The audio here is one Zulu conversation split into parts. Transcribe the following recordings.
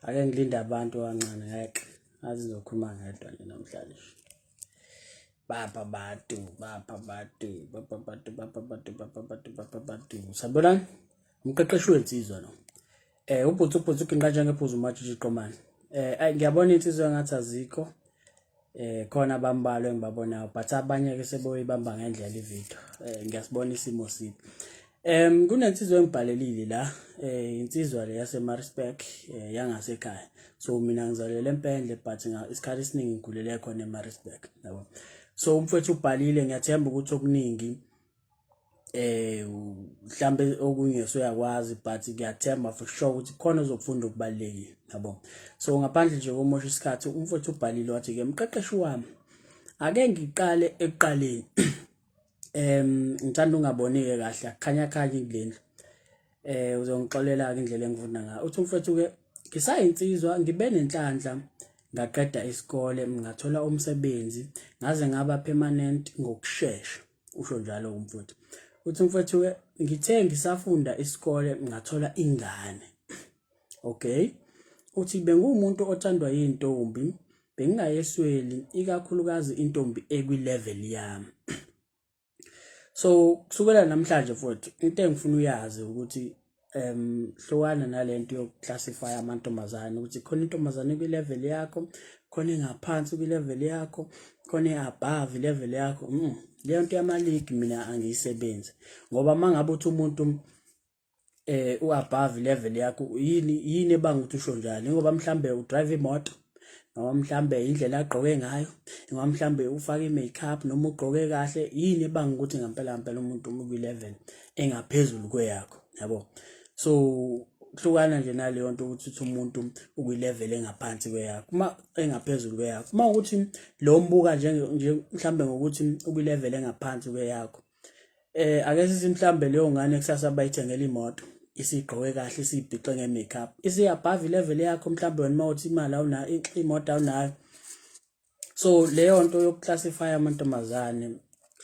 Ake ngilinde abantu kancane ngeke ngazi ngizokhuluma ngedwa nje namhlanje. Bapha bantu, bapha bantu, bapha bantu, bapha bantu, bapha bantu, bapha bantu. Sanibonani. Umqeqeshi wensizwa lo. Ubhuti ubhuti uginqa njengephuzu umatshitshi qomane. Ngiyabona insizwa engathi azikho. Khona abambalwa engibabonayo but abanye ke seboyibamba ngendlela ivideo. Ngiyasibona isimo sibi. Kunensizwa engibhalelile la, insizwa le yase Maritzburg, yangasekhaya. So mina ngizalele eMpendle but isikhathi esiningi ngikhulele khona eMaritzburg, yabo. So umfowethu ubhalile, ngiyathemba ukuthi okuningi mhlambe okunye soyakwazi but ngiyathemba for sure ukuthi khona ozokufunda okubalulekile, yabo. So ngaphandle nje komosha isikhathi, umfowethu ubhalile wathi ke, mqeqeshi wami, ake ngiqale ekuqaleni. Ngithanda ungabonike kahle, akukhanya khanya kulendlu. Uzongixolela ke indlela engifunda ngayo. Uthi umfowethu ke, ngisayinsizwa ngibe nenhlanhla ngaqeda isikole, ngathola umsebenzi, ngaze ngaba permanent ngokushesha. Usho njalo umfowethu. Uthi umfowethu ke, ngithe ngisafunda isikole ngathola ingane. Okay. Uthi bengumuntu othandwa yintombi, bengingayesweli ikakhulukazi intombi ekwi-level yami. So kusukela namhlanje mfowethu, into engifuna uyazi ukuthi hlukana nalento yokuclassify amantombazane ukuthi khona intombazane kwi-level yakho, khona engaphansi kwi-level yakho, khona e-above level yakho. Leyo nto yama-league mina angiyisebenzi, ngoba mangabe uthi umuntu u-above level yakho, yini yini ebanga ukuthi usho njalo? Ngoba mhlambe udrive imoto, noma mhlambe indlela agqoke ngayo, noma mhlambe ufake i-makeup, noma ugqoke kahle, yini ebanga ukuthi ngempela ngempela umuntu ukwi-level engaphezulu kweyakho, yabo? So hlukana nje naleyo nto ukuthi uthi umuntu ukwi-level engaphansi kweyakho, uma engaphezulu kweyakho. Uma ukuthi lo mbuka nje mhlambe ngokuthi ukwi-level engaphansi kweyakho, ake sithi mhlambe leyo ngane kusasa bayithengela imoto, isigqoke kahle, isibhixe nge-makeup, isi-above level yakho, mhlambe wena mawuthi imali awunayo, imoto awunayo. So leyo nto yokuclassify amantombazane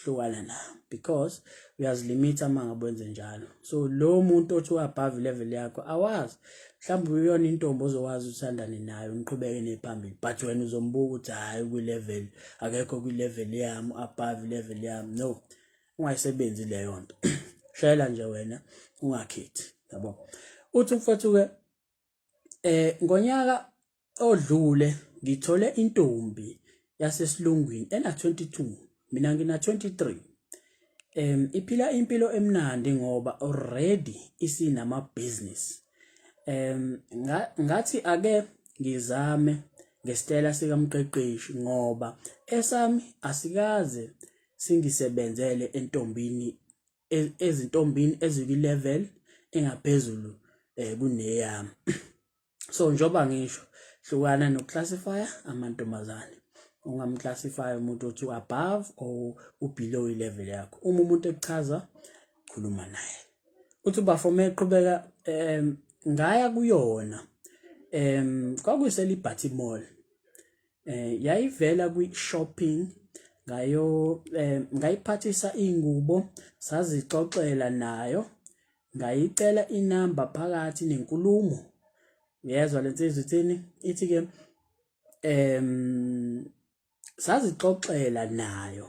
hlukana nayo, because uyazilimita uma ngabe wenze njalo. So lo muntu othi u-above level yakho, awazi mhlawumbe uyona intombi ozokwazi uthandane nayo, niqhubeke nephambili, but wena uzombuka ukuthi hhayi, kwi-level akekho, kwi-level yami, above level yami. No, ungayisebenzi leyo nto. Shayela nje wena, ungakhethi, yabo. Uthi umfowethu-ke, ngonyaka odlule ngithole intombi yasesilungwini ena 22, mina ngina 23. Iphila impilo emnandi ngoba already isinama business. Ngathi ake ngizame ngesitayela sikamqeqeshi ngoba esami asikaze singisebenzele entombini, ezintombini ezikwi-level engaphezulu kuneyami. So njengoba ngisho, hlukana nokuclassifya amantombazane. Ungamclassify umuntu othi above or ubelow i-level yakho. Uma umuntu ekuchaza, khuluma naye. Uthi ubafo eqhubeka, ngaya kuyona, kwakuyise-Liberty Mall, yayivela kwi-shopping, ngayo ngayiphathisa ingubo, sazixoxela nayo, ngayicela inamba phakathi nenkulumo. Uyezwa lensizwa ithini? Ithi ke sazixoxela nayo.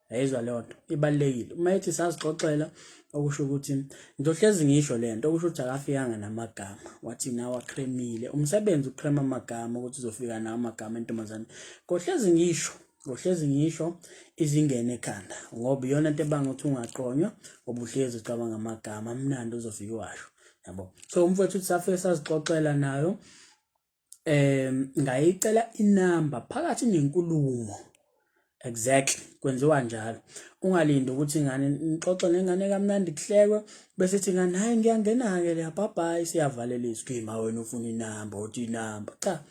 Yayizwa leyo nto, ibalulekile. Uma ethi sazixoxela, okusho ukuthi ngizohlezi ngisho le nto, okusho ukuthi akafikanga namagama, wathi nawe akremile. Umsebenzi ukrema amagama ukuthi uzofika nawo amagama entombazane. Kohlezi ngisho, ngohlezi ngisho, izingene ekhanda, ngoba iyona nto ebanga ukuthi ungaqonywa, ngoba uhlezi ucabanga amagama amnandi uzofika washo, yabo. So umfowethu uthi safike sazixoxela nayo, ngayicela inamba phakathi nenkulumo. Exactly, kwenziwa njalo. Ungalindi ukuthi ingane nixoxe nengane kamnandi, kuhlekwe, bese ithi ingane, hayi, ngiyangena-ke leya, bye bye, siyavalelisa. Ima wena ufuna inamba, uthi inamba cha,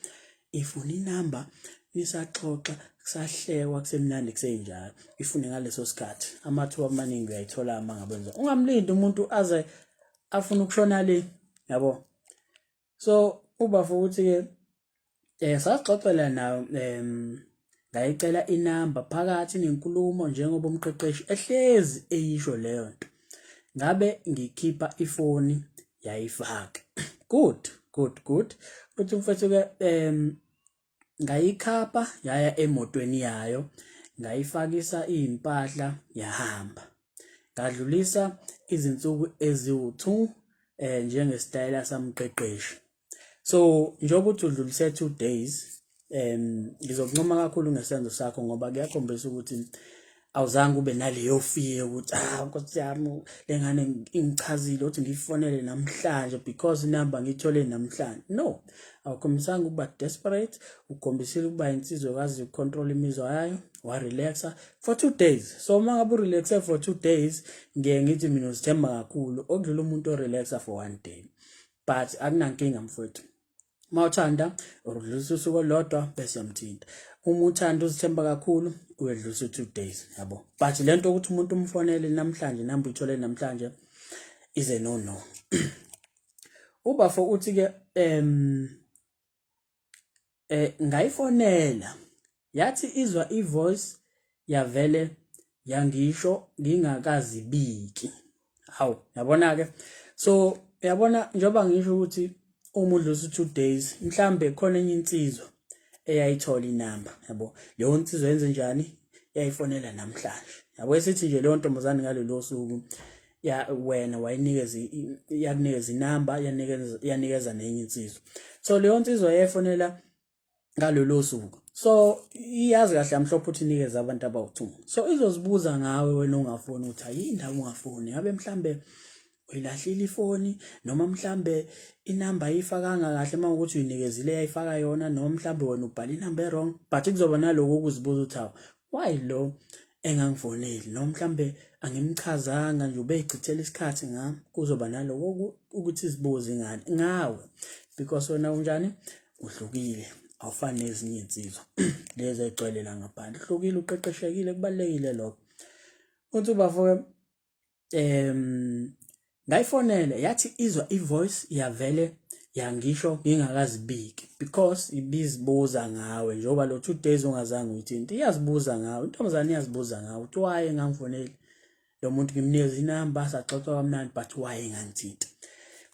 ifuna inamba nisaxoxa, kusahlekwa, kusemnandi, kusenjalo. Ifune ngaleso sikhathi. Amathuba amaningi uyayithola uma ngabe wenza. Ungamlindi umuntu aze afune ukushona le, yabo. So ubafo ukuthi-ke, sasixoxela nayo, ngayicela inamba phakathi nenkulumo njengoba umqeqeshi ehlezi eyisho leyo nto. Ngabe ngikhipha ifoni, yayifaka. Good. Good, good. Uthi mfethu ke ngayikhapha yaya emotweni yayo, ngayifakisa izimpahla yahamba. Ngadlulisa izinsuku eziwu-2 njengesitayela samqeqeshi. So njengoba uthi udlulise 2 days, ngizokuncoma kakhulu ngesenzo sakho ngoba kuyakhombisa ukuthi awuzange ube naleyo fear ukuthi ah nkosi yami le ngane ingichazile ukuthi ngiyifonele namhlanje because inamba ngiyithole namhlanje. No, awukhombisanga ukuba desperate, ukhombisile ukuba insizwa ekwazi ukucontrol imizwa yayo, warelaxa for 2 days. So uma ngabe urelaxe for 2 days, ngiye ngithi mina uzithemba kakhulu okudlula umuntu orelaxa for 1 day. But akunankinga mfowethu, uma uthanda udlulisa usuku olulodwa bese uyamthinta. Uma uthanda uzithemba kakhulu uyedlulisa u-2 days, yabo. But le nto ukuthi umuntu umfonele namhlanje, namba uyithole namhlanje, is a no no. Ubafo uthi-ke ngayifonela, yathi izwa i-voice yavele yangisho ngingakazibiki. Hawu, yabona-ke. So yabona njengoba ngisho ukuthi uma udlulisa u-2 days, mhlambe khona enye insizwa eyayithola inamba, yabo. Leyo nsizwa yenze njani? Yayifonela namhlanje, yabo. Esithi nje leyo ntombazane ngalelo suku ya wena wayinikeza, yakunikeza inamba, yanikeza nenye insizwa. So leyo nsizwa yayifonela ngalolo suku, so iyazi kahle amhlophe ukuthi inikeza abantu abawu-2. So izozibuza ngawe wena ungafoni ukuthi ayini indaba ungafoni, ngabe mhlambe uyilahlile ifoni, noma mhlambe inamba ayifakanga kahle uma ukuthi uyinikezile yayifaka yona, noma mhlambe wena ubhala inamba e-wrong. But kuzoba naloko ukuzibuza ukuthi hawu, why lo engangifoneli, noma mhlambe angimchazanga nje, ubeyichithela isikhathi ngami. Kuzoba naloko ukuthi izibuze ingane ngawe because wena unjani, uhlukile, awufani nezinye iy'nsizwa lezi ey'gcwele la ngaphandle. Uhlukile, uqeqeshekile, kubalulekile lokho. Uthi ubafo-ke ngayifonela, yathi izwa i-voice yavele yangisho ngingakazibiki because ibizibuza ngawe njengoba lo 2 days ungazange uyithinte. Iyazibuza ngawe intombazane, iyazibuza ngawe ukuthi why engangifoneli lo muntu, ngimnikeza inamba, saxoxa kamnandi, but why engangithinta.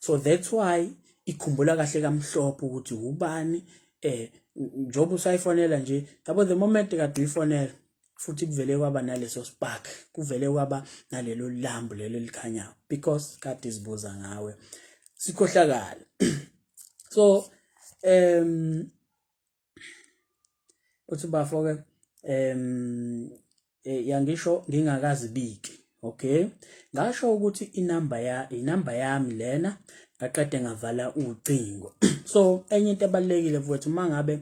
So that's why ikhumbula kahle kamhlophe ukuthi ubani njengoba usayifonela nje, yabo. The moment kade uyifonela futhi kuvele kwaba naleso spark, kuvele kwaba nalelo lambu lelo elikhanyayo because kade izibuza ngawe, sikhohlakala. So uthi bafo ke yangisho ngingakazibiki. Okay, ngasho ukuthi inamba yami lena, ngaqede ngavala ucingo. So enye into ebalulekile mfowethu, uma ngabe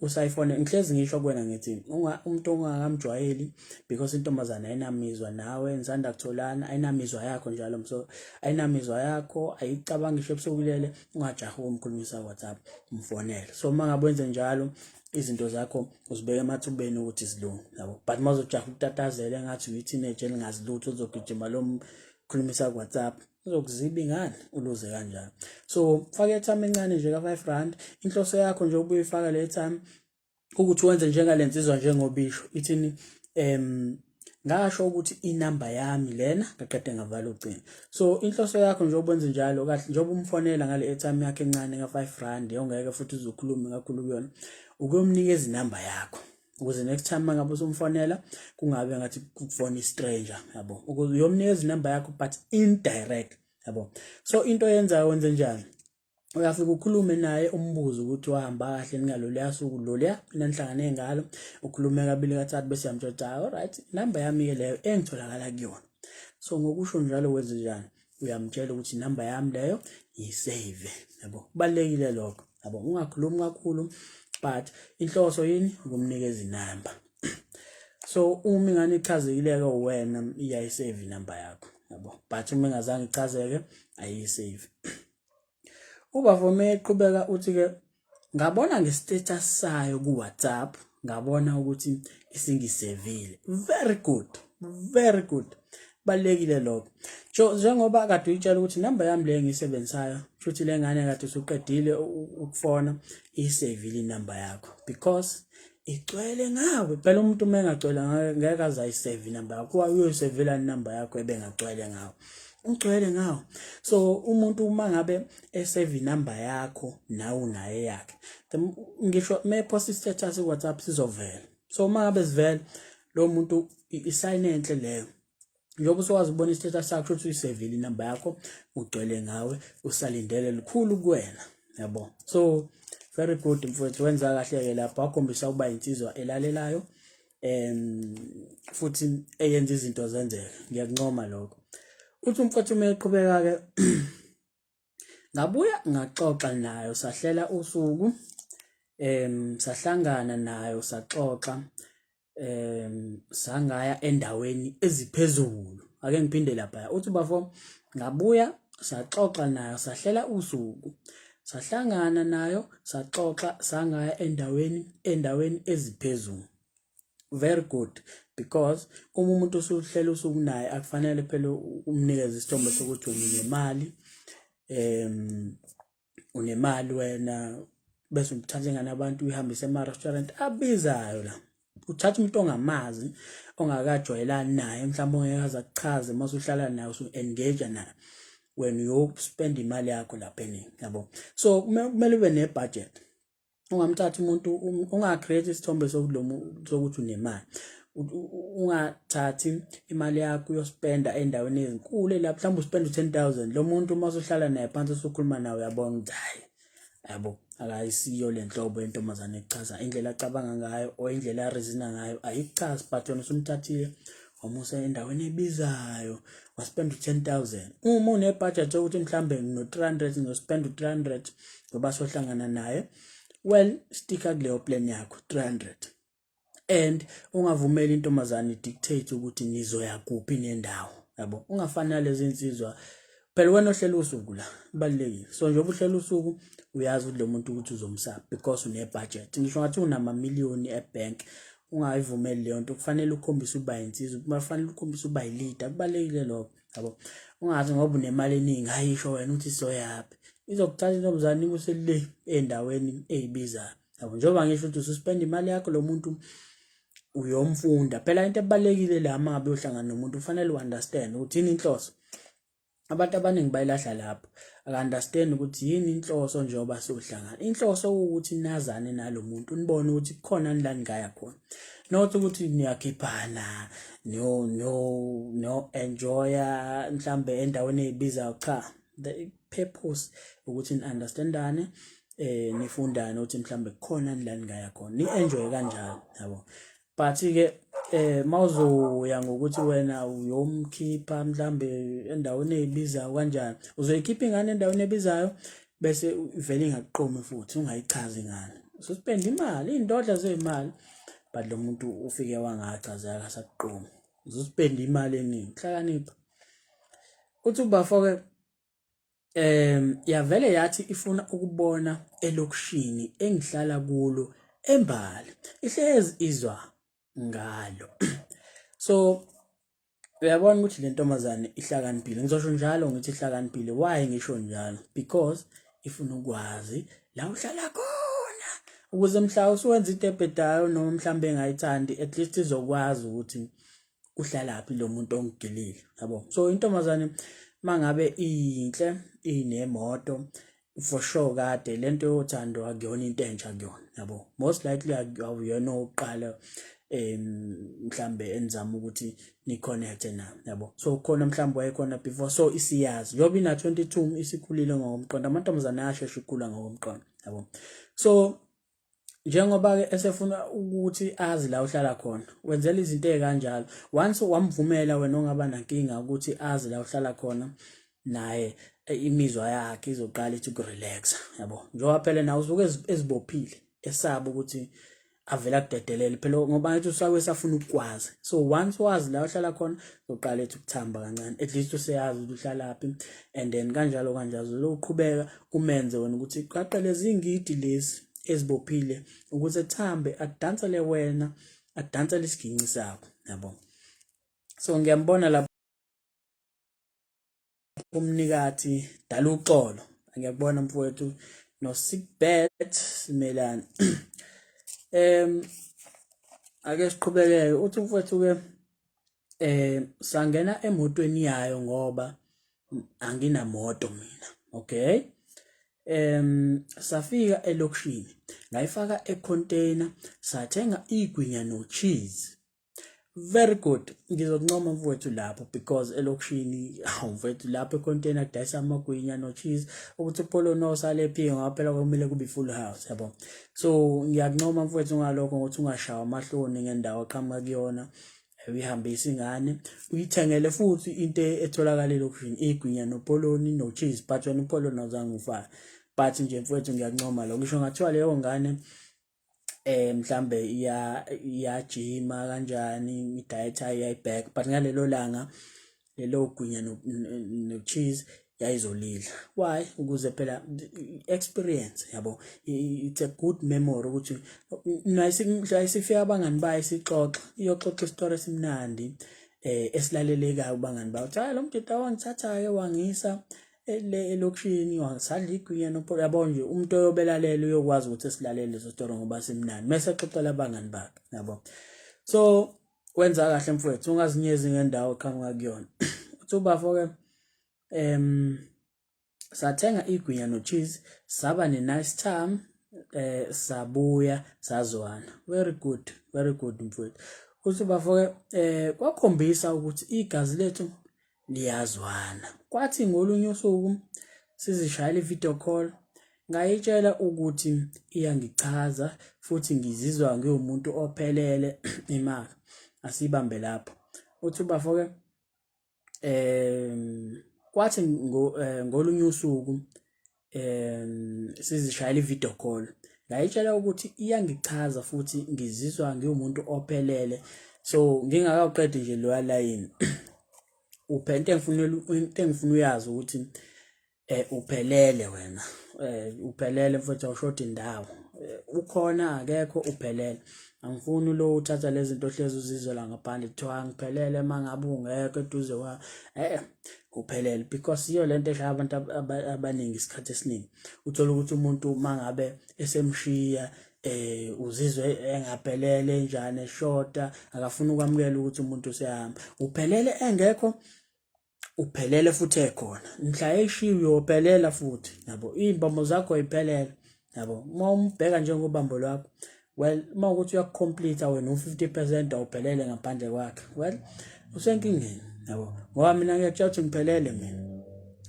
usayifone, ngihlezi ngisho kuwena ngithi umuntu ongakamjwayeli, because intombazane ayinamizwa nawe, nisanda kutholana, ayinamizwa yakho njalo, so ayinamizwa yakho, ayicabangi ngisho ebusuku ulele, ungajahi ukumkhulumisa WhatsApp, umfonele. So uma ngabe wenze njalo, izinto zakho uzibeka emathubeni ukuthi zilunge, yabo. But uma uzojaha ukutatazela engathi uyi-teenager elingazi lutho, uzogijima lo mkhulumisa ku-WhatsApp, uzokuziba ingane, uluze kanjalo. So faka i-airtime encane nje ka-5 rand. Inhloso yakho nje ubuye uyifaka le airtime ukuthi wenze njengale nsizwa, njengobisho ithini, ngasho ukuthi inamba yami lena, ngaqede ngavala ucingo. So inhloso yakho njengoba wenze njalo kahle, njengoba umfonela ngale airtime yakho encane ka-5 rand ongeke futhi uzokhulume kakhulu kuyona, ukuyomnikeza inamba yakho ukuze next time mangabe usumfonela kungabe ngathi kufona i-stranger, yabo. Ukuze uyomnikeza inamba yakho but indirect, yabo. So into oyenzayo, wenze njani? Uyafika ukhulume naye, umbuze ukuthi wahamba kahle ningaloluya suku loluya nanihlangane ngalo, ukhulume kabili kathathu, bese uyamtshela ukuthi hayi, alright, inamba yami-ke leyo engitholakala kuyona. So ngokusho njalo wenze njani? Uyamtshela ukuthi inamba yami leyo, yisave, yabo. Kubalulekile lokho, yabo. Ungakhulumi kakhulu, but inhloso yini? Ukumnikeza inamba. So uma ingane ichazekile-ke wena, iyayisave inamba yakho, yabo. But uma ingazange ichazeke, ayiyisave. Ubafo eqhubeka uthi-ke ngabona nge-status sayo ku-WhatsApp, ngabona ukuthi isingisevile. Very good, very good, balulekile lokho. Njengoba kade uyitshela ukuthi inamba yami le engiyisebenzisayo, shuthi le ngane kade usuqedile ukufona iyisevile inamba yakho because igcwele ngawe phela. Umuntu uma engagcwele ngeke aze ayisave inamba yakho. Uyoyisevelani inamba yakho ebengagcwele ngawe? Ugcwele ngawo. So umuntu uma ngabe esave inamba yakho nawe unaye yakhe. Ngisho mepost status ku WhatsApp sizovela. So uma ngabe sivela lo muntu isign enhle leyo. Njengoba usokwazi ukubona istatus sakho ukuthi uyisevile inamba yakho ugcwele ngawe usalindele lukhulu kuwena yabo. So very good mfowethu wenza kahle ke lapho wakhombisa ukuba insizwa elalelayo futhi eyenza izinto zenzeke ngiyakuncoma lokho. Uthi umfowethu uma eqhubeka ke ngabuya ngaxoxa nayo sahlela usuku sahlangana nayo saxoxa sangaya endaweni eziphezulu. Ake ngiphinde lapha uthi bafo ngabuya saxoxa nayo sahlela usuku sahlangana nayo saxoxa sangaya endaweni eziphezulu. Very good because uma umuntu usuhlela usuku naye akufanele phela umnikeze isithombe sokuthi unemali unemali wena bese uthatha ingane abantu uyihambise ema-restaurant abizayo la. Uthatha umuntu ongamazi ongakajwayelani naye mhlawumbe ongeke aze akuchaze uma usuhlala naye usu-engage naye wena uyospenda imali yakho lapha eningi yabo. So kumele ube ne-budget. Ungamthathi umuntu ungacreate isithombe sokuthi unemali. Ungathathi imali yakho uyospenda endaweni ezinkulu lapho mhlawumbe uspenda u-10,000 lo muntu uma usuhlala naye phansi usukhuluma naye uyabona ukuthi hhayi yabo akayisiyo le nhlobo yentombazane ekuchaza indlela acabanga ngayo or indlela arizina ngayo ayikuchazi but wena usumthathile wamusa endaweni ebizayo waspenda u-10,000. Uma unebudget yokuthi mhlambe ngino-300 ngizospenda u-300 ngoba sohlangana naye, well sticka kuleyo plan yakho 300 and ungavumeli intombazane idictate ukuthi nizoya kuphi nendawo yabo. Ungafani nalezi insizwa phela wena ohlela usuku la kubalulekile. So njengoba uhlela usuku uyazi ukuthi lo muntu ukuthi uzomsapha because une-budget. Ngisho ngathi unamamiliyoni ebank ungayivumeli leyo nto, kufanele ukhombise ukuba insizwa, kufanele ukhombise ukuba yi-leader, kubalulekile lokho yabo. Ungathi ngoba unemali eningi ayisho wena ukuthi sizoyaphi, izokuthatha intombazane ikuse le endaweni eyibizayo yabo. Njengoba ngisho ukuthi ususpenda imali yakho lo muntu uyomfunda phela. Into ebalulekile la uma ngabe uyohlangana nomuntu kufanele u-understand ukuthi yini inhloso. Abantu abaningi bayilahla lapho, aka-understand ukuthi yini inhloso njengoba siyohlangana. Inhloso ukuthi nazane nalo muntu nibone ukuthi kukhona la ningaya khona, not ukuthi niyakhiphana niyo niyo niyo enjoya mhlambe endaweni eyibizayo. Cha, the purpose ukuthi ni-understandane nifundane ukuthi mhlambe kukhona la ningaya khona ni-enjoy kanjalo yabo. But ke mawuzoya ngokuthi wena uyomkhipha mhlambe endaweni eyibizayo kanjani, uzoyikhipha ingane endaweni ebizayo bese ivele ingakuqomi futhi ungayichazi ingane, ususpenda imali iy'ndodla zey'mali but lo muntu ufike wangachazeka akasakuqomi, ususpenda imali eningi. Hlakanipha. Uthi ubafo-ke yavele yathi ifuna ukubona elokishini engihlala kulo eMbali, ihlezi izwa ngalo. So uyabona ukuthi le ntombazane ihlakaniphile, ngizosho njalo ngithi ihlakaniphile. Why ngisho njalo? Because ifuna ukwazi la uhlala khona ukuze mhla usuwenza into ebhedayo noma mhlawumbe engayithandi at least izokwazi ukuthi uhlalaphi lo muntu ongigilile yabo. So intombazane mangabe iyinhle inemoto for sure kade lento yothando akuyona into entsha kuyona yabo. Most likely awuyona owokuqala mhlambe enizama ukuthi ni-connect na yabo. So khona mhlambe wayekhona before, so isiyazi njengoba ina 22 isikhulile ngokomqondo. Amantombazane ayashesha ukukhula ngokomqondo yabo. So njengoba-ke esefuna ukuthi azi la uhlala khona wenzela izinto ey'kanjalo. Once wamvumela wena ongaba nankinga ukuthi azi la uhlala khona, naye imizwa yakhe izoqala ithi ukurelaxa yabo. Njengoba phela nawe usuke ezibophile esaba ukuthi avele akudedelele phela ngoba ngathi usake esafuna ukukwazi. So once wazi la uhlala khona uzoqala ethi ukuthamba kancane, at least useyazi ukuthi uhlalaphi and then kanjalo kanjalo uzoqhubeka umenze wena ukuthi qaqe lezi ngidi lezi ezibophile ukuze ethambe adansele wena, adansele isiginci sakho yabo. So ngiyambona lapho umnikathi dala uxolo, ngiyakubona mfowethu no Sickbet Simelane. Ake siqhubekeke. Uthi umfowethu ke sangena emotweni yayo ngoba Anginamoto mina. Okay, safika elokishini, ngayifaka econtainer, sathenga igwinya no cheese. Very good, ngizokuncoma mfowethu lapho, because elokishini, hawu mfowethu, lapho econtainer kudayisa amagwinya no cheese, ukuthi upoloni osale phi, ngoba phela kumele kube full house, yabo. So ngiyakuncoma mfowethu ngalokho, ngokuthi ungashawa amahloni ngendawo oqhamuka kuyona, uyihambise ingane, uyithengele futhi into etholakala elokishini, igwinya nopoloni no cheese, but wena upoloni awuzange ufake. But nje mfowethu, ngiyakuncoma lo, ngisho ngathiwa leyo ngane mhlambe iya iyajima kanjani, i-diet ayibhek, but ngalelo langa lelo gwinya no cheese yayizolidla. Why? Ukuze phela experience, yabo, it's a good memory ukuthi mhla isifika abangani bayo, sixoxa, iyoxoxa isitori esimnandi esilalelekayo kubangani bayo, uthi lo mdida wangithatha-ke wangisa le elokishini, wangisadla igwinya nopho, yabo nje. Umuntu oyobelalela uyokwazi ukuthi esilalele leso story ngoba simnandi mase exoxela abangani bakhe, yabo. So wenza kahle mfowethu, ungazinyezi ngendawo oqhamuka kuyona. Uthi ubafo-ke, sathenga igwinya no cheese, saba ne nice time, sabuya sazwana. Very good, very good mfowethu. Uthi bafo-ke, kwakhombisa ukuthi igazi lethu liyazwana. Kwathi ngolunye usuku sizishayela i-video call, ngayitshela ukuthi iyangichaza futhi ngizizwa ngiwumuntu ophelele. Imali asibambe lapho. Uthi ubafo-ke, kwathi ngolunye usuku sizishayela i-video call, ngayitshela ukuthi iyangichaza futhi ngizizwa ngiwumuntu ophelele. So ngingakawuqedi nje loya line, uphe into engifuna uyazi ukuthi uphelele wena, uphelele mfowethu, awushoda indawo. Ukhona akekho, uphelele. Angifuni lo uthatha lezi zinto ohlezi uzizwela ngaphandle, kuthiwa ngiphelele uma ngabe ungekho eduze kwa, uphelele, because iyo lento eshaya abantu abaningi isikhathi esiningi. Uthola ukuthi umuntu uma ngabe esemshiya, uzizwe engaphelele, njani, eshoda, akafuni ukwamukela ukuthi umuntu useyahamba. Uphelele engekho, uphelele futhi ekhona. Mhla eshiya uyophelela futhi, yabo. Iy'mbambo zakho ayiphelele, yabo, uma umbheka njengobambo lwakho. Well, uma ukuthi uyakucomplete wena u-50%, awuphelele ngaphandle kwakhe, well, usenkingeni, yabo, ngoba mina ngiyakutshela ukuthi ngiphelele mina,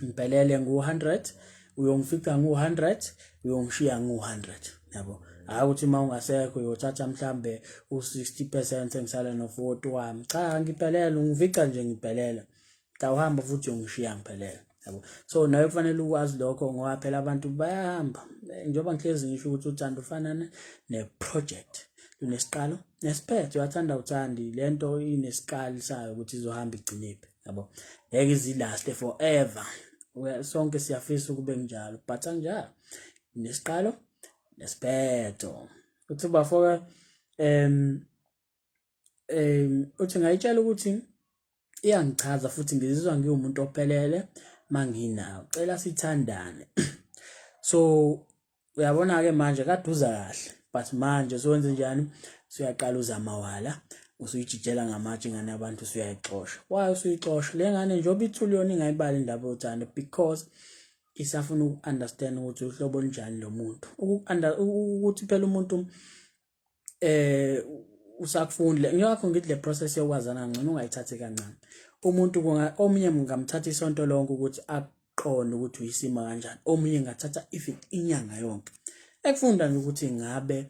ngiphelele ngu-100. Uyongifica ngu-100, uyongishiya ngu-100, yabo. Hhayi ukuthi uma ungasekho uyothatha mhlambe u-60%, ngisale no-40 wami. Cha, ngiphelele, ungifica nje ngiphelele, mhla uhamba futhi uyongishiya ngiphelele, yabo. So nawe kufanele ukwazi lokho, ngoba phela abantu bayahamba. Njengoba ngihlezi ngisho ukuthi uthando ufana ne-project, lunesiqalo nesiphetho. Uyathanda, uthandi, lento inesikali sayo ukuthi izohamba igcinephi, yabo. Ngeke izilaste forever. Sonke siyafisa ukube njalo, but anjalo, nesiqalo nesiphetho. Uthi bafoka, uthi ngayitshela ukuthi iyangichaza futhi ngizizwa ngiwumuntu ophelele manginawo, cela sithandane. So uyabona ke manje kaduza kahle, but manje sowenze njani? Suyaqala uzamawala, usuyijijela ngamatshe ingane yabantu, usuyayixosha. Why usuyixosha le ngane njengoba ithule yona ingayibali indaba yothando? Because isafuna uku-understand ukuthi uhlobo olunjani lo muntu, ukuthi phela umuntu usakufunda. Ngiyakho ngithi le process yokwazana ngcono ungayithathi kancane. Umuntu omunye ngamthatha isonto lonke ukuthi aqonde ukuthi uyisima kanjani, omunye ngathatha if inyanga yonke ekufunda nje ukuthi ngabe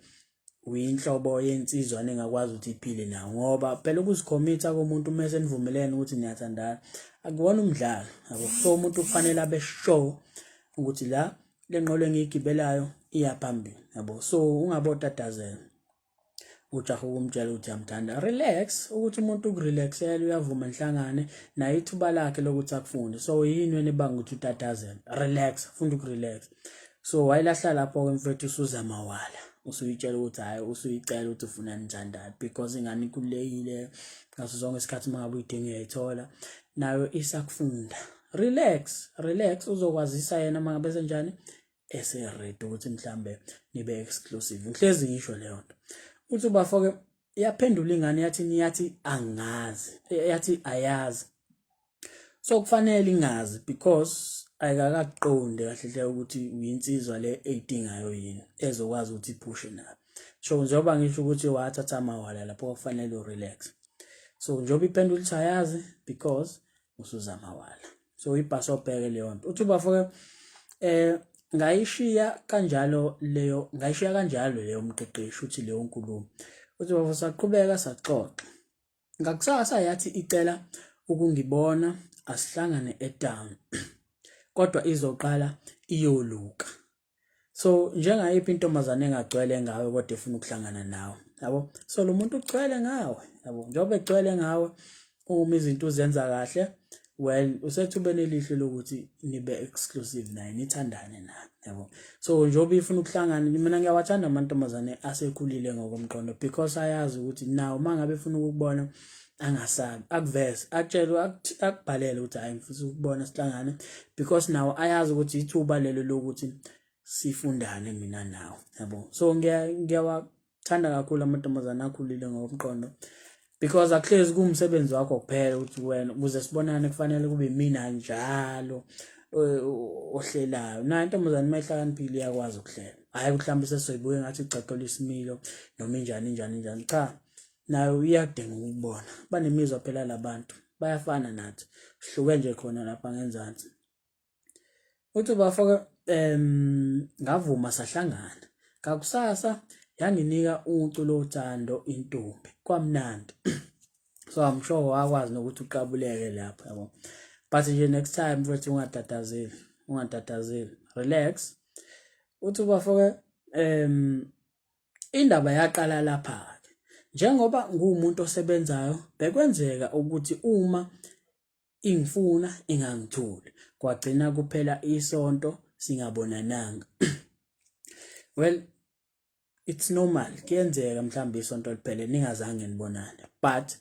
uyinhlobo yensizwa engakwazi ukuthi iphile nawo, ngoba phela ukuzikhomitha komuntu uma senivumelene ukuthi niyathandana akuwona umdlalo, yabo. So umuntu kufanele abe sure ukuthi la le nqola engiyigibelayo iya phambili, yabo. So ungabotatazela ujaha ukumtshela ukuthi uyamthanda. Relax, ukuthi umuntu ukurelaxela, uyavuma nihlangane naye, ithuba lakhe lokuthi akufunde. So yini wena ebanga ukuthi utatazela? Relax, funda ukurelax. So wayelahla lapho-ke mfethu, usuzamawala, usuyitshela ukuthi hhayi, usuyicela ukuthi ufuna nithandane, because ingane ikhululekile ngaso sonke isikhathi. Uma ngabe uyidinga uyayithola, nayo isakufunda. Relax, relax, uzokwazisa yena uma ngabe senjani, ese-ready ukuthi mhlambe nibe exclusive. Ngihlezi ngisho leyo nto. Uthi ubafo-ke, yaphendula ingane yathi, yathi angazi, yathi ayazi. So kufanele ingazi because ayikakakuqondi kahle hle ukuthi uyinsizwa le eyidingayo yini ezokwazi ukuthi iphushe nayo. So njengoba ngisho ukuthi wathatha amawala lapho kufanele urelax. So njengoba iphendula ithi ayazi because usuzama wala. So ibhasobheke leyo nto. Uthi ubafo ke ngayishiya kanjalo leyo ngayishiya kanjalo leyo mqeqeshi uthi leyo nkulumo. Uthi bafo saqhubeka saxoxa. Ngakusasa yathi icela ukungibona asihlangane etown kodwa izoqala iyoluka. So njengayiphi intombazane engagcwele ngawe kodwa efuna ukuhlangana nawe yabo. So lo muntu ugcwele ngawe yabo, njengoba egcwele ngawe uma izinto uzenza kahle, well usethubeni elihle lokuthi nibe exclusive naye nithandane naye yabo. So njengoba ifuna ukuhlangana, mina ngiyawathanda amantombazane asekhulile ngokomqondo because ayazi ukuthi nawo uma ngabe efuna ukukubona angasabi akuveze akutshele akubhalele ukuthi hayi ngifisa ukubona sihlangane because nawo ayazi ukuthi ithuba lelo lokuthi sifundane mina nawe yabo. So ngiyawa thanda kakhulu amantombazane akhulile ngokomqondo because akuhlezi kuwumsebenzi wakho kuphela ukuthi wena ukuze sibonane kufanele kube mina njalo ohlelayo. Nayo intombazane uma ihlakaniphile iyakwazi ukuhlela, hhayi ukuthi mhlawumbe sesoyibuke ngathi igcagcela isimilo noma injani injani injani, cha nayo iyadinga ukubona. Banemizwa phela labantu, bayafana nathi, sihluke nje khona lapha ngenzansi. Uthi ubafo ngavuma sahlangana. Ngakusasa yanginika ucu lothando intombi kwamnandi. So I'm sure wakwazi nokuthi uqabuleke lapho yabo. But nje next time mfethu ungatatazeli, ungatatazeli. Relax. Uthi ubafo indaba yaqala lapha ke. Njengoba nguwumuntu osebenzayo bekwenzeka ukuthi uma ingifuna ingangitholi kwagcina kuphela isonto singabonananga. Well, it's normal, kuyenzeka mhlawumbe isonto liphele ningazange nibonane, but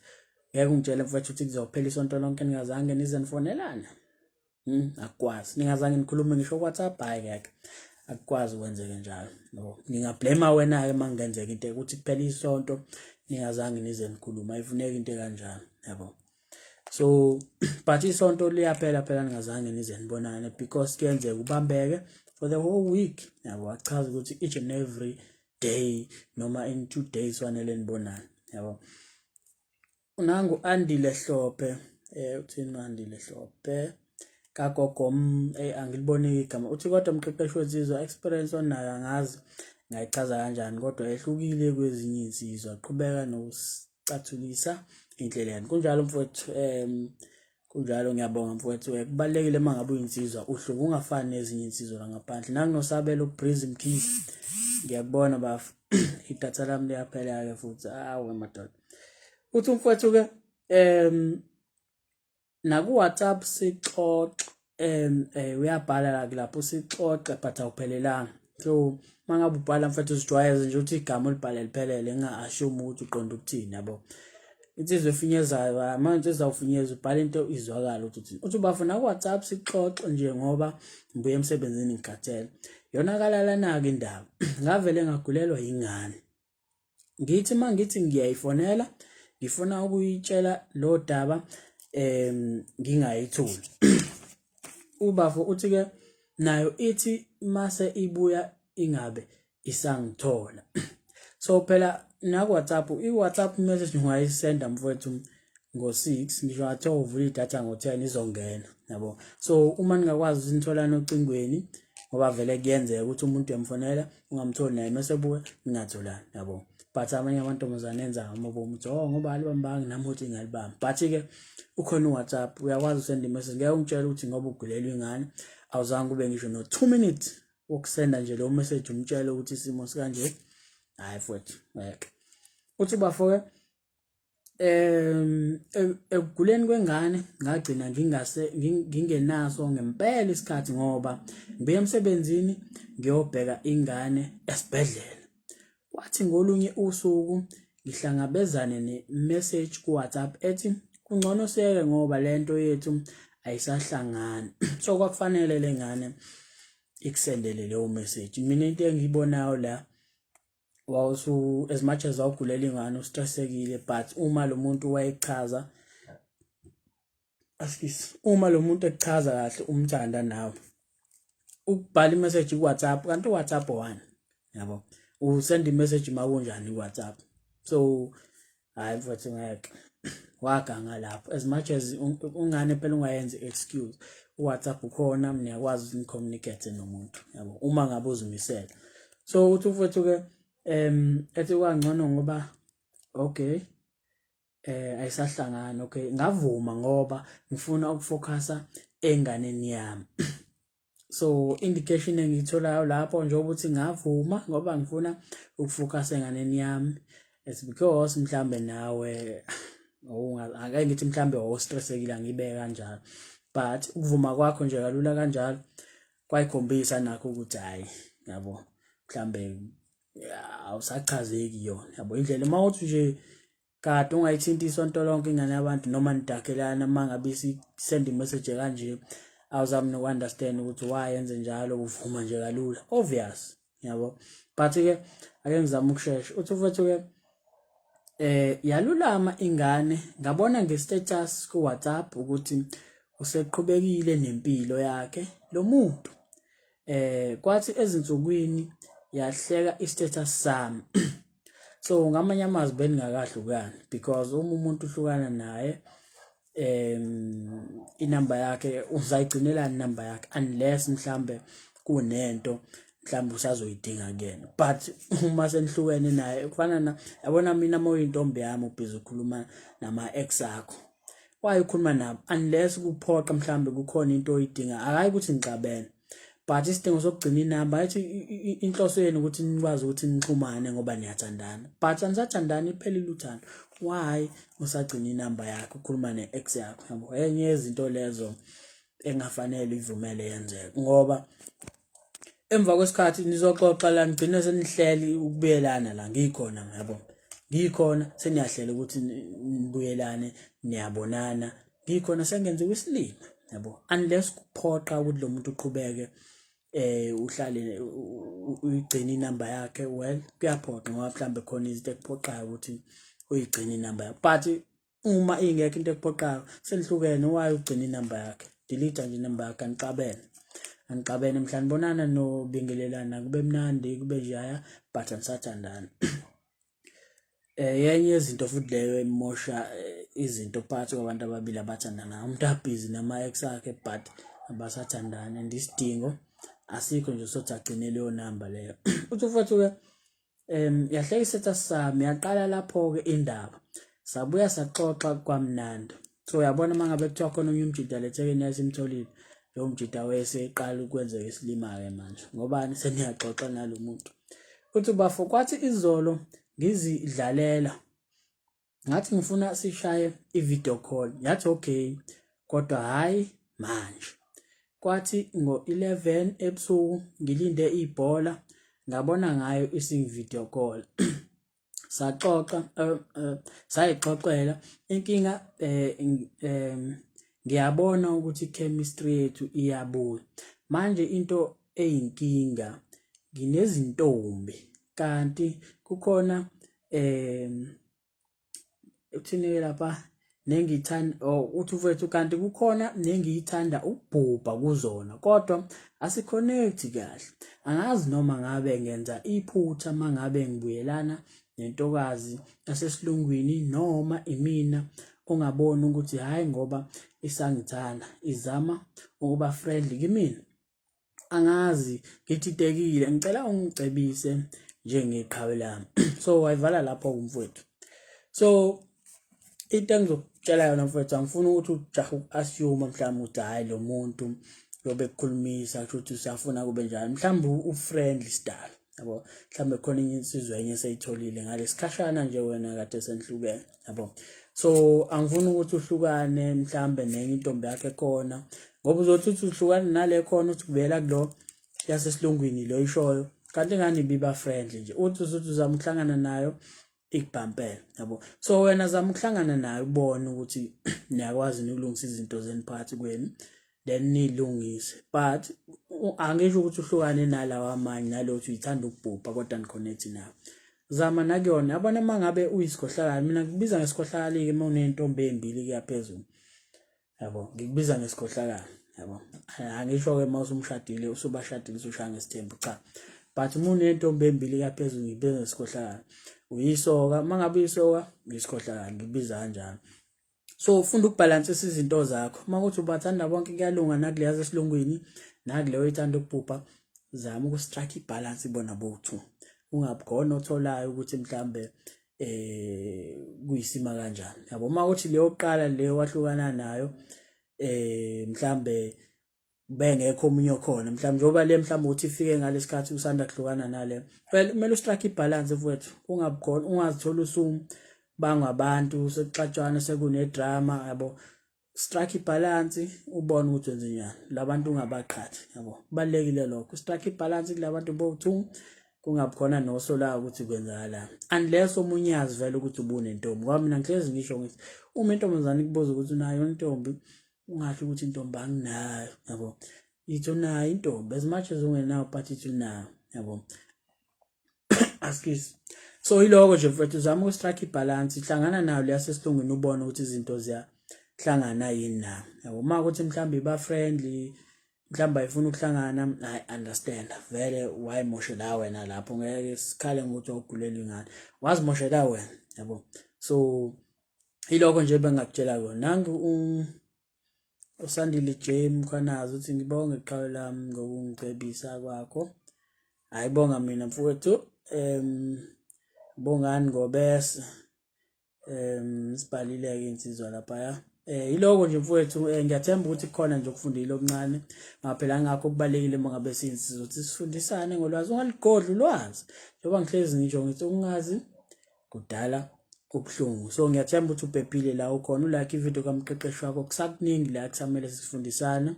ngeke ungitshele mfethu ukuthi kuzophela isonto lonke ningazange nize nifonelane. Akukwazi ningazange nikhulume ngisho WhatsApp, hayi ngeke akukwazi kwenzeke njalo. No, ngingablame wena ke mangenzeka into ukuthi kuphela isonto ningazange nize nikhulume, ayifuneki into kanjalo yabo. So but isonto liyaphela phela ningazange nize nibonane because kuyenzeka ubambeke for the whole week yabo. Achaza ukuthi each and every day noma in 2 days fanele nibonane yabo. Nangu Andile Hlophe, uthini Andile Hlophe kagogo, angiliboni igama. Uthi kodwa umqeqeshi wensizwa experience onayo angazi ngayichaza kanjani kodwa ehlukile kwezinye insizwa, qhubeka nokucathulisa indlela. Kunjalo mfowethu, kunjalo, ngiyabonga mfowethu. Kubalulekile uma ngabe uyinsizwa uhluke ungafani nezinye insizwa la ngaphandle. Nanginosabelo uBreeze Mkhize, ngiyakubona bafo, idatha lami liyaphela ke futhi, awu madoda. Uthi umfowethu ke naku WhatsApp sixoxe, uyabhala la lapho sixoxe but awuphelelanga. So mangabe ubhala mfethu uzijwayeze nje ukuthi igama olibhale liphelele, nginga-assume ukuthi uqonda ukuthini yabo. Insizwa efinyezayo manje izawufinyeza ubhala into izwakala ukuthi uthini. Uthi ubafuna ku WhatsApp sixoxe nje ngoba ngibuye emsebenzini ngikhathele. Yona kalalana-ke indaba, ngavele ngagulelwa yingane. Ngithi mangithi ngiyayifonela ngifuna ukuyitshela lo daba ngingayitholi. Ubafo uthi ke nayo ithi mase ibuya ingabe isangithola. So phela naku WhatsApp, i-WhatsApp message ungayisenda mfowethu ngo-6 ngisho ngathiwa uvula idatha ngo-10 izongena yabo. So uma ningakwazi ukuthi nitholane ocingweni ngoba vele kuyenzeka ukuthi umuntu uyamfonela ungamtholi naye mase buya ningatholani yabo. But abanye amantombazane enza ngamabomu ukuthi oh ngoba alibambanga nami uthi ngalibamba, but ke ukhona uWhatsApp uyakwazi usenda imessage. Ngeke ungitshele ukuthi ngoba ugulelwa ingane awuzange kube ngisho no 2 minutes wokusenda nje lo message umtshele ukuthi isimo sikanje. Hayi mfowethu ngeke. Uthi ubafo ke ekuguleni kwengane ngagcina ngingase ngingenaso ngempela isikhathi ngoba ngibuye emsebenzini ngiyobheka ingane esibhedlela. Kwathi ngolunye usuku ngihlangabezane ne-message ku-WhatsApp ethi kungcono siyeke ngoba lento yethu ayisahlangani. So kwakufanele le ngane ikusendele leyo message. Mina into engiyibonayo la, wawusu as much as wawugulela ingane ustressekile, but uma lo muntu wayechaza Askis uma lo muntu ekuchaza kahle umthanda nawe ukubhala imessage ku-WhatsApp kanti uWhatsApp one yabo usend imessage makunjani ku-WhatsApp. So hayi mfowethu, ngeke waganga lapho. As much as ungane phela ungayenzi excuse, uWhatsApp ukhona, niyakwazi ukuthi ni-communicate nomuntu yabo uma ngabe uzimisele. So uthi mfowethu ke ethi kwangcono ngoba okay ayisahlangani. Okay, ngavuma ngoba ngifuna ukufocusa enganeni yami. So indication engiyitholayo lapho njengoba uthi ngavuma ngoba ngifuna ukufocusa enganeni yami, it's because mhlambe nawe ake ngithi mhlambe wawustressekile, angibeke kanjalo, but ukuvuma kwakho nje kalula kanjalo kwayikhombisa nakho ukuthi hayi yabo mhlambe awusachazeki yona yabo indlela uma uthi nje kade ungayithinti isonto lonke ingane yabantu noma nidakhelana, uma ngabe isend message kanje awuzami noku-understand ukuthi why yenze njalo, uvuma nje kalula, obvious yabo. But ke ake ngizame ukushesha. Uthi mfethu ke yalulama ingane, ngabona nge-status ku WhatsApp ukuthi useqhubekile nempilo yakhe lo muntu. Kwathi ezinsukwini yahleka i-status sami. So ngamanye amazwi beningakahlukani, because uma umuntu uhlukana naye inamba yakhe uzayigcinelani inamba yakhe, unless mhlambe kunento mhlawumbe usazoyidinga kuyena. But uma senihlukene naye kufana na yabona mina uma uyintombi yami ubhizi ukhuluma nama-ex akho, why ukhuluma nabo unless kuphoqa mhlawumbe kukhona into oyidinga? Akayi ukuthi nixabene, but isidingo sokugcina inamba ayithi inhloso yenu ukuthi nikwazi ukuthi nixhumane ngoba niyathandana, but anisathandani, iphelile uthando. Why usagcina inamba yakho ukhuluma ne-ex yakho yabo? Enye yezinto lezo engafanele ivumele yenzeke, ngoba emva kwesikhathi nizoxoxa la nigcine senihleli ukubuyelana la ngikhona yabo, ngikhona seniyahlela ukuthi nibuyelane, niyabonana, ngikhona sengenziwa isilima yabo, unless kuphoqa ukuthi lo muntu uqhubeke uhlale uyigcine inamba yakhe. Well, kuyaphoqa ngoba mhlambe khona izinto ekuphoqayo ukuthi uyigcine inamba yakhe, but uma ingekho into ekuphoqayo, senihlukene, why ugcina inamba yakhe? Delete nje inamba yakhe. Anixabene, anixabene, mhla nibonana nobingelelana kube mnandi kube njaya, but anisathandani. Yenye yezinto futhi leyo emosha izinto phakathi kwabantu ababili abathandanayo, umuntu abhizi nama-ex akhe but abasathandani and isidingo asikho nje sokuthi agcine leyo namba leyo. Uthi mfowethu-ke yahleka isetha sami, yaqala lapho-ke indaba, sabuya saxoxa kwamnandi. So uyabona uma ngabe kuthiwa khona omunye umjida lethekeni yasimtholile lowo mjida, wayeseqala ukwenzeka isilima-ke manje ngobani seniyaxoxa nalo muntu. Uthi bafo kwathi izolo ngizidlalela ngathi ngifuna sishaye i-video call, yathi okay kodwa hhayi manje. Kwathi ngo-11 ebusuku ngilinde ibhola, ngabona ngayo isingi-video call, saxoxa, sayixoxela inkinga. Ngiyabona ukuthi chemistry yethu iyabuya manje. Into eyinkinga nginezintombi kanti kukhona uthini lapha nengithanda, oh, uthi mfethu kanti kukhona nengiyithanda ukubhubha kuzona kodwa asiconnect kahle. Angazi noma ngabe ngenza iphutha mangabe ngibuyelana nentokazi yasesilungwini noma imina ongaboni ukuthi hhayi ngoba isangithanda izama ukuba friendly kimina. Angazi, ngididekile, ngicela ungicebise njengeqhawe lami. So wayivala lapho kumfowethu. So into engizokutshela yona mfowethu, angifuni ukuthi ujahe uku-assume mhlawumbe ukuthi hhayi lo muntu yobe kukhulumisa kusho ukuthi usafuna kube njalo, mhlawumbe u-friendly sidalo yabo, mhlawumbe khona enye insizwa enye eseyitholile ngalesikhashana nje wena kade senihlukene yabo. So angifuni ukuthi uhlukane mhlawumbe nenye intombi yakhe khona, ngoba uzothi uthi uhlukane nale khona uthi kubuyela kulo yasesilungwini lo ishoyo, kanti ingane ibiba friendly nje, uthi usuthi uzama ukuhlangana nayo ikubhampela yabo. So wena zama ukuhlangana nayo ubone ukuthi niyakwazi ukulungisa izinto zenu phakathi kwenu, then nilungise. But angisho ukuthi uhlukane nalawa amanye nalo uthi uyithanda ukubhubha kodwa niconnect nayo, zama nakuyona yabona. Uma ngabe uyisikhohlakali, mina ngikubiza ngesikhohlakali-ke uma uney'ntombi ey'mbili kuya phezulu. Yabo, ngikubiza ngesikhohlakalo, yabo. Angisho-ke uma usumshadile, usubashadile, usushaya ngesithembu, cha. But uma unentombi embili kaphezulu ngikubiza ngesikhohlakalo. Uyisoka, uma ngabe uyisoka, uyisikhohlakalo, ngikubiza kanjalo. So ufunda ukubhalansisa izinto zakho. Uma kuthi ubathanda bonke kuyalunga nakuleya zesilungwini, nakuleyo ethanda ukubhubha, zama ukustrike ibalance bona bowu-two. Ungabi khona otholayo ukuthi mhlambe eh kuyisima kanjani yabo. Uma uthi leyo qala leyo wahlukana nayo mhlambe bengekho omunye okhona, mhlawumbe njengoba le mhlawumbe uthi ifike ngalesikhathi usanda kuhlukana nale, well, kumele ustrike ibalance mfowethu, ungabukhona ungazithola usubangwa abantu sekuxatshwana sekunedrama yabo. Strike ibalance, ubone ukuthi wenze njani, labantu ungabaqhathi yabo, kubalekile lokho. Strike ibalance kulabantu bowu-two, kungabi khona nosolayo ukuthi kwenzakalani unless omunye yazi vele ukuthi ubunentombi. Ngoba mina ngihlezi ngisho ngithi uma intombazane ikubuza ukuthi unayo intombi, ungasho ukuthi intombi anginayo yabo, ithi unayo intombi as much as ungenayo, but ithi unayo yabo. Excuse. So iloko nje mfethu, uzama ukustrike ibalance, ihlangana nayo leyasesilungwini, ubone ukuthi izinto ziyahlangana yini na yabo. Uma ukuthi mhlawumbe iba friendly, mhlawumbe ayifuna ukuhlangana, I understand vele, wayimoshela wena lapho, ngeke sikhale ngokuthi wawugulela ingane, wazimoshela wena yabo. So iloko nje bengakutshela kona. Nangu uSandile J Mkhwanazi uthi ngibonge iqhawe lami ngokungicebisa kwakho. Hayi, bonga mina mfowethu. Bongani Ngobese, sibhalile-ke insizwa laphaya. Iloko nje mfowethu, ngiyathemba ukuthi kukhona nje okufundile okuncane ngaphela. Ngakho kubalekile uma ngabe siyinsizwa ukuthi sifundisane ngolwazi, ungaligodli ulwazi, njengoba ngihlezi ngisho ngithi ukungazi kudala kubuhlungu. So ngiyathemba ukuthi uphephile la ukhona, ulike ividiyo kamqeqeshi wakho, kusakuningi la kusamele sifundisane.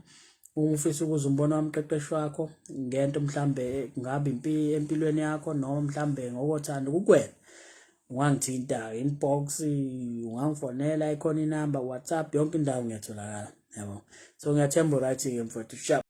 Uma ufisa ukuze umbono wamqeqeshi wakho ngento mhlambe ngabe impi empilweni yakho noma mhlambe ngokothando kukwena, ungangithinta inbox, ungangifonela, ikhona inamba, WhatsApp, yonke indawo ngiyatholakala yabo. So ngiyathemba right-ke mfowethu, sharp.